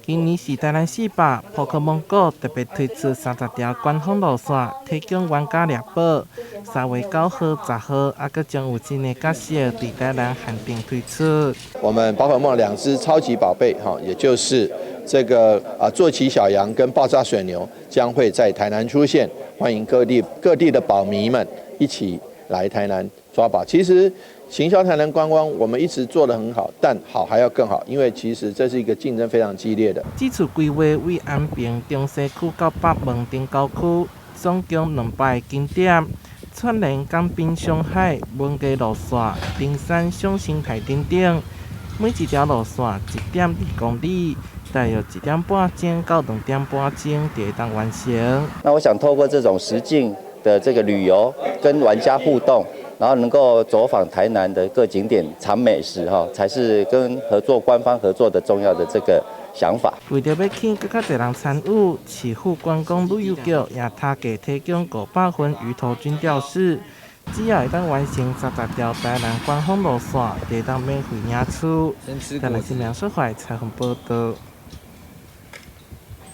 今年是台南400，寶可夢 GO 特別推出30條官方路線，提供玩家獵寶。3月9號、10號，猶閣將有新的角色佇台南限定推出。我們寶可夢兩隻超級寶貝，哈，也就是這個啊坐騎小羊跟爆炸水牛，將會在台南出現，歡迎各地各地的寶迷們一起來台南抓寶。其實行銷台南觀光，我們一直做得很好，但好還要更好，因為其實這是一個競爭非常激烈的。這次規劃為安平中西區到北門頂郊區，總共200個景點，串聯江濱賞海、文藝路線、登山賞生態等等。每一條路線1.2公里，大約1點半鐘到2點半鐘就會當完成。那我想透過這種實境的這個旅遊，跟玩家互動，然後能夠走訪台南的各景點、嘗美食，哈，才是跟合作官方合作的重要的這個想法。為著欲吸引閣較濟人參與，市府觀光旅遊局也特價提供500份魚頭軍吊飾，只要會當完成30條台南官方路線，就會當免費領取。台南新聞小懷採訪報道。